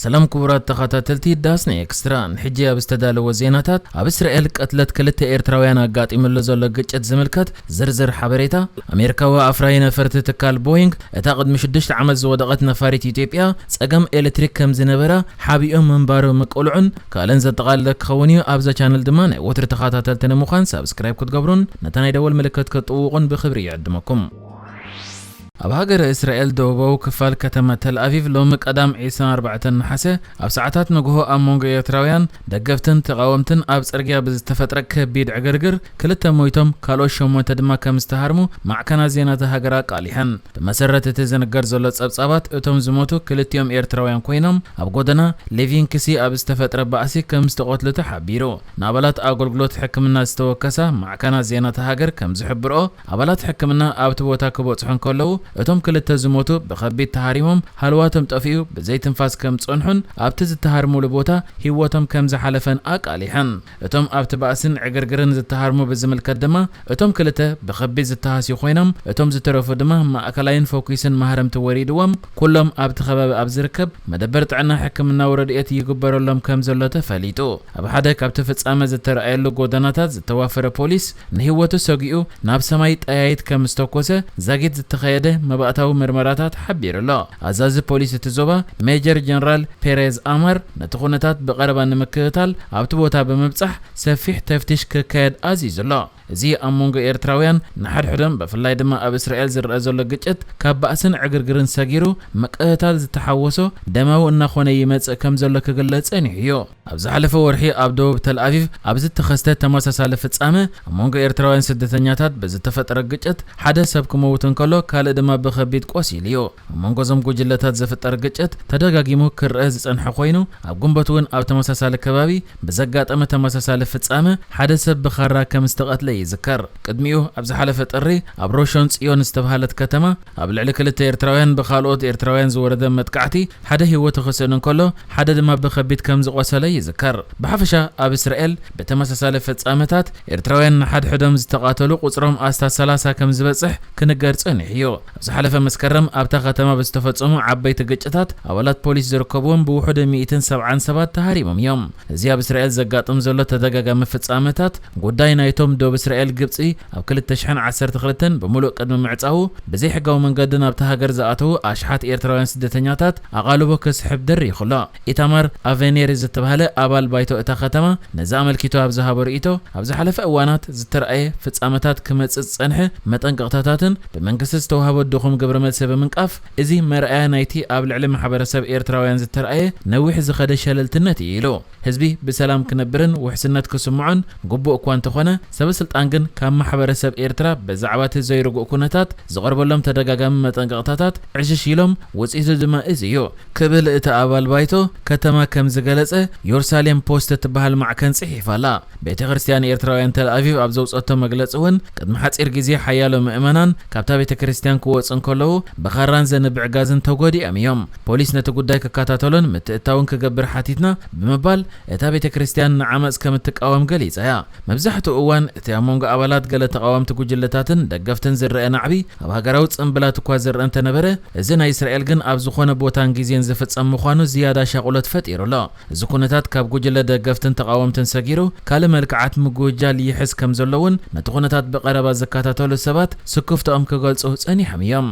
ሰላም ክቡራት ተኸታተልቲ ዳስና ኤክስትራ፣ ንሕጂ ኣብ ዝተዳለወ ዜናታት፣ ኣብ እስራኤል ቅትለት ክልተ ኤርትራውያን ኣጋጢሙሉ ዘሎ ግጭት ዝምልከት ዝርዝር ሓበሬታ፣ ኣሜሪካዊ ኣፍራዪ ነፈርቲ ትካል ቦይንግ፣ እታ ቅድሚ ሽዱሽተ ዓመት ዝወደቐት ነፋሪት ኢትዮጵያ፣ ጸገም ኤሌክትሪክ ከም ዝነበራ ሓቢኦም ምንባሩ ምቅልዑን ካልእን ዘጠቓለለ ክኸውን እዩ። ኣብዛ ቻነል ድማ ናይ ወትሪ ተኸታተልቲ ንምዃን ሳብስክራይብ ክትገብሩን ነታ ናይ ደወል ምልክት ክትጥውቑን ብኽብሪ ይዕድመኩም። ኣብ ሃገረ እስራኤል ደቡባዊ ክፋል ከተማ ተል ኣቪቭ ሎሚ ቀዳም ዕስራን ኣርባዕተን ነሓሰ ኣብ ሰዓታት ንግሆ ኣብ መንጎ ኤርትራውያን ደገፍትን ተቓወምትን ኣብ ጽርግያ ብዝተፈጥረ ከቢድ ዕግርግር ክልተ ሞይቶም፣ ካልኦት ሸሞንተ ድማ ከም ዝተሃርሙ ማዕከናት ዜና እታ ሃገር ኣቃሊሐን። ብመሰረት እቲ ዝንገር ዘሎ ጸብጻባት፣ እቶም ዝሞቱ ክልቲኦም ኤርትራውያን ኮይኖም፣ ኣብ ጎደና ሌቪንክሲ ኣብ ዝተፈጥረ ባእሲ ከም ዝተቐትሉ ተሓቢሩ። ንኣባላት ኣገልግሎት ሕክምና ዝተወከሳ ማዕከናት ዜና እታ ሃገር ከም ዝሕብርኦ፣ ኣባላት ሕክምና ኣብቲ ቦታ ክበጽሑ እንከለዉ፣ እቶም ክልተ ዝሞቱ ብኸቢድ ተሃሪሞም፣ ሃልዋቶም ጠፊኡ ብዘይትንፋስ ከም ዝጸንሑን ኣብቲ ዝተሃርሙሉ ቦታ ህይወቶም ከም ዝሓለፈን ኣቃሊሐን። እቶም ኣብቲ ባእስን ዕግርግርን ዝተሃርሙ ብዝምልከት ድማ፣ እቶም ክልተ ብኸቢድ ዝተሃስዩ ኮይኖም፣ እቶም ዝተረፉ ድማ ማእከላይን ፈኲስን ማህረምቲ ወሪድዎም፣ ኩሎም ኣብቲ ከባቢ ኣብ ዝርከብ መደበር ጥዕና ሕክምናዊ ረድኤት ይግበረሎም ከም ዘሎ ተፈሊጡ። ኣብ ሓደ ካብቲ ፍጻመ ዝተረኣየሉ ጎደናታት ዝተዋፈረ ፖሊስ ንህይወቱ ሰጊኡ ናብ ሰማይ ጠያይት ከም ዝተኮሰ ዛጊት ዝተኸየደ መባእታዊ ምርመራታት ሓቢሩ ኣሎ። ኣዛዚ ፖሊስ እቲ ዞባ ሜጀር ጀነራል ፔሬዝ ኣማር ነቲ ኩነታት ብቐረባ ንምክትታል ኣብቲ ቦታ ብምብጻሕ ሰፊሕ ተፍትሽ ክካየድ ኣዚዙ ኣሎ። እዚ ኣብ መንጎ ኤርትራውያን ንሓድሕዶም ብፍላይ ድማ ኣብ እስራኤል ዝረኣ ዘሎ ግጭት ካብ ባእስን ዕግርግርን ሰጊሩ ምቅትታል ዝተሓወሶ ደማዊ እናኾነ ይመጽእ ከም ዘሎ ክግለጽ ጸኒሑ እዩ። ኣብ ዝሓለፈ ወርሒ ኣብ ደቡብ ተል ኣቪቭ ኣብ ዝተኸስተ ተመሳሳሊ ፍጻመ ኣብ መንጎ ኤርትራውያን ስደተኛታት ብዝተፈጠረ ግጭት ሓደ ሰብ ክመውት እንከሎ ካልእ ድማ ብኸቢድ ቆሲሉ እዩ። ኣብ መንጎ እዞም ጉጅለታት ዝፍጠር ግጭት ተደጋጊሙ ክረአ ዝጸንሐ ኮይኑ ኣብ ግንቦት እውን ኣብ ተመሳሳሊ ከባቢ ብዘጋጠመ ተመሳሳሊ ፍጻመ ሓደ ሰብ ብኻራ ከም ዝተቐትለ ይዝከር። ቅድሚኡ ኣብ ዝሓለፈ ጥሪ ኣብ ሮሾን ጽዮን ዝተባህለት ከተማ ኣብ ልዕሊ ክልተ ኤርትራውያን ብኻልኦት ኤርትራውያን ዝወረደ መጥቃዕቲ ሓደ ህይወቱ ክስእን እንከሎ ሓደ ድማ ብኸቢድ ከም ዝቖሰለ ይዝከር። ብሓፈሻ ኣብ እስራኤል ብተመሳሳሊ ፍጻመታት ኤርትራውያን ንሓድሕዶም ዝተቓተሉ ቁጽሮም ኣስታት ሰላሳ ከም ዝበጽሕ ክንገር ጸኒሑ እዩ። ኣብ ዝሓለፈ መስከረም ኣብታ ከተማ ብዝተፈጸሙ ዓበይቲ ግጭታት ኣባላት ፖሊስ ዝርከብዎም ብውሕዱ ሚእትን ሰብዓን ሰባት ተሃሪሞም እዮም። እዚ ኣብ እስራኤል ዘጋጥም ዘሎ ተደጋጋሚ ፍጻመታት ጉዳይ ናይቶም ዶብ እስራኤል ግብጺ ኣብ ክልተ ሽሕን ዓሰርተ ክልተን ብምሉእ ቅድሚ ምዕጻዉ ብዘይሕጋዊ መንገዲ ናብታ ሃገር ዝኣተዉ ኣሽሓት ኤርትራውያን ስደተኛታት ኣቓልቦ ክስሕብ ደሪኹ ኣሎ። ኢታማር ኣቬኔሪ ዝተባህለ ኣባል ባይቶ እታ ከተማ ነዚ ኣመልኪቱ ኣብ ዝሃቦ ርእይቶ፣ ኣብ ዝሓለፈ እዋናት ዝተረኣየ ፍጻመታት ክመጽእ ዝጸንሐ መጠንቀቕታታትን ብመንግስቲ ዝተዋህቦ ድኹም ግብረ መልሲ ብምንቃፍ፣ እዚ መርኣያ ናይቲ ኣብ ልዕሊ ማሕበረሰብ ኤርትራውያን ዝተረኣየ ነዊሕ ዝኸደ ሸለልትነት እዩ ኢሉ። ህዝቢ ብሰላም ክነብርን ውሕስነት ክስምዖን ግቡእ እኳ እንተኾነ፣ ሰበ ስልጣን ግን ካብ ማሕበረሰብ ኤርትራ ብዛዕባ እቲ ዘይርጉእ ኩነታት ዝቐርበሎም ተደጋጋሚ መጠንቀቕታታት ዕሽሽ ኢሎም፣ ውጽኢቱ ድማ እዚ እዩ ክብል እቲ ኣባል ባይቶ ከተማ ከም ዝገለጸ ዮርሳሌም ፖስት እትበሃል ማዕከን ጽሒፋ ኣላ። ቤተ ክርስቲያን ኤርትራውያን ተል ኣቪቭ ኣብ ዘውጸቶ መግለጺ እውን፣ ቅድሚ ሓጺር ግዜ ሓያሎ ምእመናን ካብታ ቤተ ክርስቲያን ክወጹ እንከለዉ ብኻራን ዘንብዕ ጋዝን ተጎዲኦም እዮም። ፖሊስ ነቲ ጉዳይ ክከታተሎን ምትእትታውን ክገብር ሓቲትና ብምባል፣ እታ ቤተ ክርስቲያን ንዓመጽ ከም እትቃወም ገሊጻ እያ። መብዛሕትኡ እዋን እቲ ኣብ መንጎ ኣባላት ገለ ተቓወምቲ ጉጅለታትን ደገፍትን ዝረአ ናዕቢ ኣብ ሃገራዊ ጽምብላት እኳ ዝረአ እንተነበረ፣ እዚ ናይ እስራኤል ግን ኣብ ዝኾነ ቦታን ግዜን ዝፍጸም ምዃኑ ዝያዳ ሻቕሎት ፈጢሩ ኣሎ። እዚ ኩነታት ካብ ጉጅለ ደገፍትን ተቓወምትን ሰጊሩ ካልእ መልክዓት ምጉጃል ይሕዝ ከም ዘሎ እውን ነቲ ኩነታት ብቐረባ ዝከታተሉ ሰባት ስክፍትኦም ክገልጹ ጸኒሖም እዮም።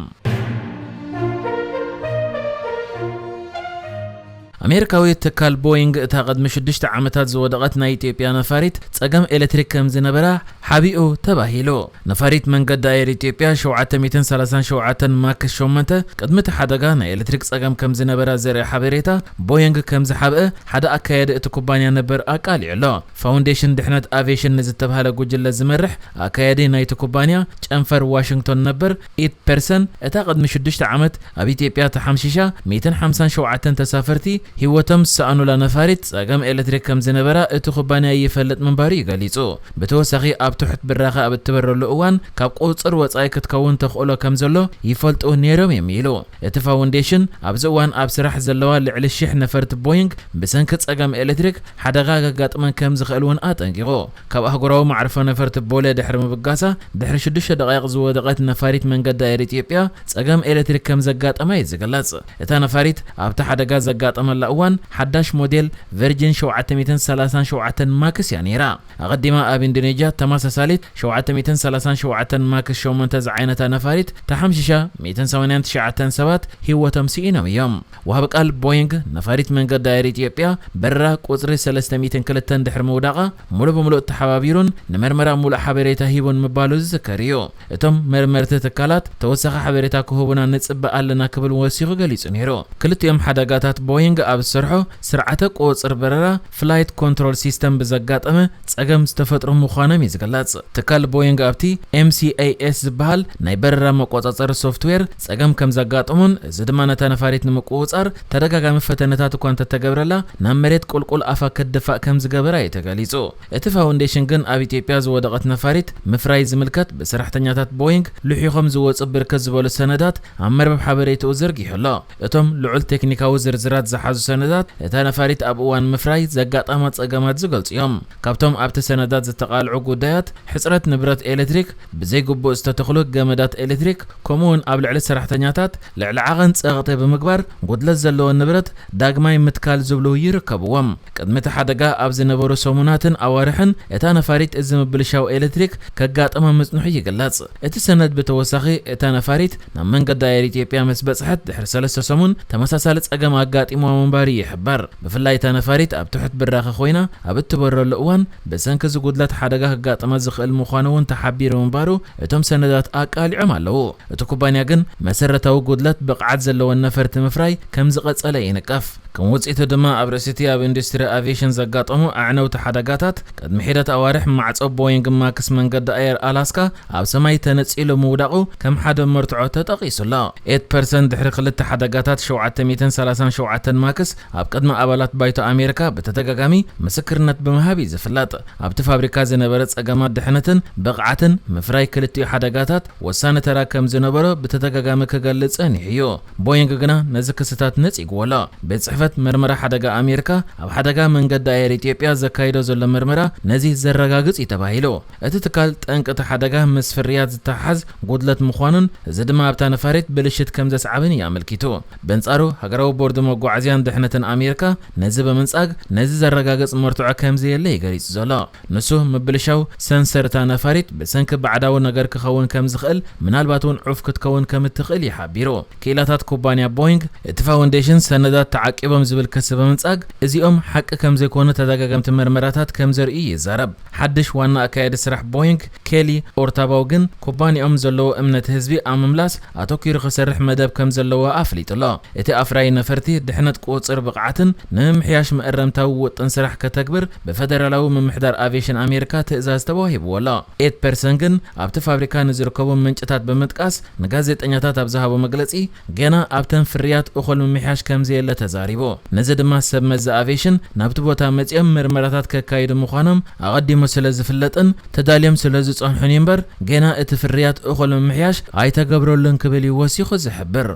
ኣሜሪካዊ ትካል ቦይንግ እታ ቅድሚ ሽዱሽተ ዓመታት ዝወደቐት ናይ ኢትዮጵያ ነፋሪት ጸገም ኤሌክትሪክ ከም ዝነበራ ሓቢኡ ተባሂሉ። ነፋሪት መንገዲ ኣየር ኢትዮጵያ ሸውዓተ ሚእትን ሰላሳን ሸውዓተን ማክስ ሸሞንተ ቅድሚ እቲ ሓደጋ ናይ ኤሌክትሪክ ጸገም ከም ዝነበራ ዘርኢ ሓበሬታ ቦይንግ ከም ዝሓብአ ሓደ ኣካያዲ እቲ ኩባንያ ነበር ኣቃሊዑ ኣሎ። ፋውንዴሽን ድሕነት ኣቪዬሽን ንዝተባህለ ጉጅለ ዝመርሕ ኣካያዲ ናይቲ ኩባንያ ጨንፈር ዋሽንግቶን ነበር ኢት ፐርሰን፣ እታ ቅድሚ ሽዱሽተ ዓመት ኣብ ኢትዮጵያ ተሓምሺሻ ሚእትን ሓምሳን ሸውዓተን ተሳፈርቲ ህይወቶም ዝሰኣኑላ ነፋሪት ጸገም ኤሌክትሪክ ከም ዝነበራ እቲ ኩባንያ ይፈልጥ ምንባሩ እዩ ገሊጹ። ብተወሳኺ ኣብ ትሑት ብራኸ ኣብ እትበረሉ እዋን ካብ ቁጽጽር ወጻኢ ክትከውን ተኽእሎ ከም ዘሎ ይፈልጡ ነይሮም እዮም ኢሉ። እቲ ፋውንዴሽን ኣብዚ እዋን ኣብ ስራሕ ዘለዋ ልዕሊ ሽሕ ነፈርቲ ቦይንግ ብሰንኪ ጸገም ኤሌክትሪክ ሓደጋ ከጋጥመን ከም ዝኽእል እውን ኣጠንቂቑ። ካብ ኣህጉራዊ መዕርፎ ነፈርቲ ቦሌ ድሕሪ ምብጋሳ ድሕሪ ሽዱሽተ ደቓይቕ ዝወደቐት ነፋሪት መንገዲ ኣየር ኢትዮጵያ ጸገም ኤሌክትሪክ ከም ዘጋጠማ እዩ ዝግለጽ። እታ ነፋሪት ኣብቲ ሓደጋ ዘጋጠመላ እዋን ሓዳሽ ሞዴል ቨርጂን ሸውዓተ ሚእትን ሰላሳን ሸውዓተን ማክስ እያ ነይራ። ኣቐዲማ ኣብ ኢንዶኔዥያ ተመሳሳሊት ሸውዓተ ሚእትን ሰላሳን ሸውዓተን ማክስ ሸሞንተ ዝዓይነታ ነፋሪት ተሓምሺሻ፣ ሚእትን ሰማንያን ትሽዓተን ሰባት ህይወቶም ስኢኖም እዮም። ወሃቢ ቃል ቦይንግ፣ ነፋሪት መንገዲ ኣየር ኢትዮጵያ በረራ ቁጽሪ ሰለስተ ሚእትን ክልተን ድሕሪ ምውዳቓ፣ ሙሉእ ብምሉእ ተሓባቢሩን ንመርመራ ሙሉእ ሓበሬታ ሂቡን ምባሉ ዝዝከር እዩ። እቶም መርመርቲ ትካላት ተወሳኺ ሓበሬታ ክህቡና ንጽበ ኣለና ክብል ወሲኹ ገሊጹ ነይሩ። ክልቲኦም ሓደጋታት ቦይንግ ኣብ ዝሰርሖ ስርዓተ ቁጽር በረራ ፍላይት ኮንትሮል ሲስተም ብዘጋጠመ ጸገም ዝተፈጥሩ ምዃኖም እዩ ዝግለጽ። ትካል ቦይንግ ኣብቲ ኤም ሲ ኤ ኤስ ዝበሃል ናይ በረራ መቆጻጸሪ ሶፍትዌር ጸገም ከም ዘጋጠሞን እዚ ድማ ነታ ነፋሪት ንምቁጽጻር ተደጋጋሚ ፈተነታት እኳ እንተተገብረላ ናብ መሬት ቁልቁል ኣፋ ክትድፋእ ከም ዝገበራ እዩ ተገሊጹ። እቲ ፋውንዴሽን ግን ኣብ ኢትዮጵያ ዝወደቐት ነፋሪት ምፍራይ ዝምልከት ብሰራሕተኛታት ቦይንግ ልሒኾም ዝወጹ ብርክት ዝበሉ ሰነዳት ኣብ መርበብ ሓበሬታኡ ዘርጊሑ ኣሎ። እቶም ልዑል ቴክኒካዊ ዝርዝራት ዝሓዙ ሰነዳት እታ ነፋሪት ኣብ እዋን ምፍራይ ዘጋጠማ ጸገማት ዝገልጹ እዮም። ካብቶም ኣብቲ ሰነዳት ዝተቓልዑ ጉዳያት ሕጽረት ንብረት ኤሌክትሪክ፣ ብዘይግቡእ ዝተተኽሉ ገመዳት ኤሌክትሪክ፣ ከምኡውን ኣብ ልዕሊ ሰራሕተኛታት ልዕሊ ዓቐን ጸቕጢ ብምግባር ጉድለት ዘለዎ ንብረት ዳግማይ ምትካል ዝብሉ ይርከብዎም። ቅድሚ እቲ ሓደጋ ኣብ ዝነበሩ ሰሙናትን ኣዋርሕን እታ ነፋሪት እዚ ምብልሻው ኤሌክትሪክ ከጋጥማ ምጽንሑ ይግለጽ። እቲ ሰነድ ብተወሳኺ እታ ነፋሪት ናብ መንገዲ ኣየር ኢትዮጵያ ምስ በጽሐት ድሕሪ ሰለስተ ሰሙን ተመሳሳሊ ጸገም ኣጋጢምዋ ምንባሩ ይሕበር። ብፍላይ እታ ነፋሪት ኣብ ትሑት ብራኸ ኮይና ኣብ እትበረሉ እዋን ብሰንኪ እዚ ጉድለት ሓደጋ ከጋጥማ ዝኽእል ምዃኑ እውን ተሓቢሩ ምንባሩ እቶም ሰነዳት ኣቃሊዖም ኣለዉ። እቲ ኩባንያ ግን መሰረታዊ ጉድለት ብቕዓት ዘለወን ነፈርቲ ምፍራይ ከም ዝቐጸለ ይንቀፍ። ከም ውጽኢቱ ድማ ኣብ ርእሲ እቲ ኣብ ኢንዱስትሪ ኣቪዬሽን ዘጋጠሙ ኣዕነውቲ ሓደጋታት ቅድሚ ሒደት ኣዋርሕ ማዕጾ ቦይንግ ማክስ መንገዲ ኣየር ኣላስካ ኣብ ሰማይ ተነጺሉ ምውዳቑ ከም ሓደ መርትዖ ተጠቒሱ ኣሎ። ኤት ፐርሰን ድሕሪ ክልተ ሓደጋታት ሸውዓተ ሚእትን ሰላሳን ሸውዓተን ማክስ ኣብ ቅድሚ ኣባላት ባይቶ ኣሜሪካ ብተደጋጋሚ ምስክርነት ብምሃብ እዩ ዝፍለጥ። ኣብቲ ፋብሪካ ዝነበረ ጸገማት ድሕነትን ብቕዓትን ምፍራይ ክልቲኡ ሓደጋታት ወሳኒ ተራ ከም ዝነበሮ ብተደጋጋሚ ክገልጽ ጸኒሑ እዩ። ቦይንግ ግና ነዚ ክስታት ነጺግዎ ኣሎ። ቤት ጽሕፈት መርመራ ሓደጋ ኣሜሪካ ኣብ ሓደጋ መንገዲ ኣየር ኢትዮጵያ ዘካይዶ ዘሎ መርመራ ነዚ ዘረጋግጽ እዩ ተባሂሉ። እቲ ትካል ጠንቂ እቲ ሓደጋ ምስ ፍርያት ዝተሓሓዝ ጉድለት ምዃኑን እዚ ድማ ኣብታ ነፋሪት ብልሽት ከም ዘስዓበን እዩ ኣመልኪቱ። በንጻሩ ሃገራዊ ቦርድ መጓዓዝያን ድሕነትን ኣሜሪካ ነዚ ብምንጻግ ነዚ ዘረጋግጽ መርትዖ ከም ዘየለ እዩ ገሊጹ ዘሎ። ንሱ ምብልሻው ሰንሰር እታ ነፋሪት ብሰንኪ ባዕዳዊ ነገር ክኸውን ከም ዝኽእል፣ ምናልባት እውን ዑፍ ክትከውን ከም እትኽእል እዩ ሓቢሩ። ክኢላታት ኩባንያ ቦይንግ እቲ ፋውንዴሽን ሰነዳት ተዓቂቦም ዝብል ክሲ ብምንጻግ እዚኦም ሓቂ ከም ዘይኮኑ ተደጋገምቲ መርመራታት ከም ዘርእዩ ይዛረብ። ሓድሽ ዋና ኣካያዲ ስራሕ ቦይንግ ኬሊ ኦርታባው ግን ኩባንያኦም ዘለዎ እምነት ህዝቢ ኣብ ምምላስ ኣተኲሩ ክሰርሕ መደብ ከም ዘለዎ ኣፍሊጡ ኣሎ። እቲ ኣፍራዪ ነፈርቲ ድሕነት ቁጽር ብቕዓትን ንምምሕያሽ መእረምታዊ ውጥን ስራሕ ከተግብር ብፈደራላዊ ምምሕዳር ኣቪዬሽን ኣሜሪካ ትእዛዝ ተዋሂብዎ ኣሎ። ኤት ፐርሰን ግን ኣብቲ ፋብሪካ ንዝርከቡ ምንጭታት ብምጥቃስ ንጋዜጠኛታት ኣብ ዝሃቦ መግለጺ ገና ኣብተን ፍርያት እኹል ምምሕያሽ ከም ዘየለ ተዛሪቡ። ነዚ ድማ ሰብ መዚ ኣቪዬሽን ናብቲ ቦታ መጺኦም ምርመራታት ከካይዱ ምዃኖም ኣቐዲሙ ስለ ዝፍለጥን ተዳልዮም ስለ ዝጸንሑን እዩ እምበር ገና እቲ ፍርያት እኹል ምምሕያሽ ኣይተገብረሉን ክብል እዩ ወሲኹ ዝሕብር።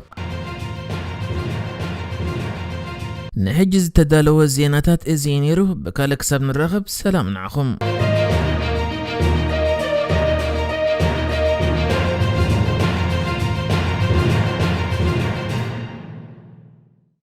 ንሕጂ ዝተዳለወ ዜናታት እዚ እዩ ነይሩ። ብካልእ ክሳብ ንራኸብ ሰላም ንዓኹም።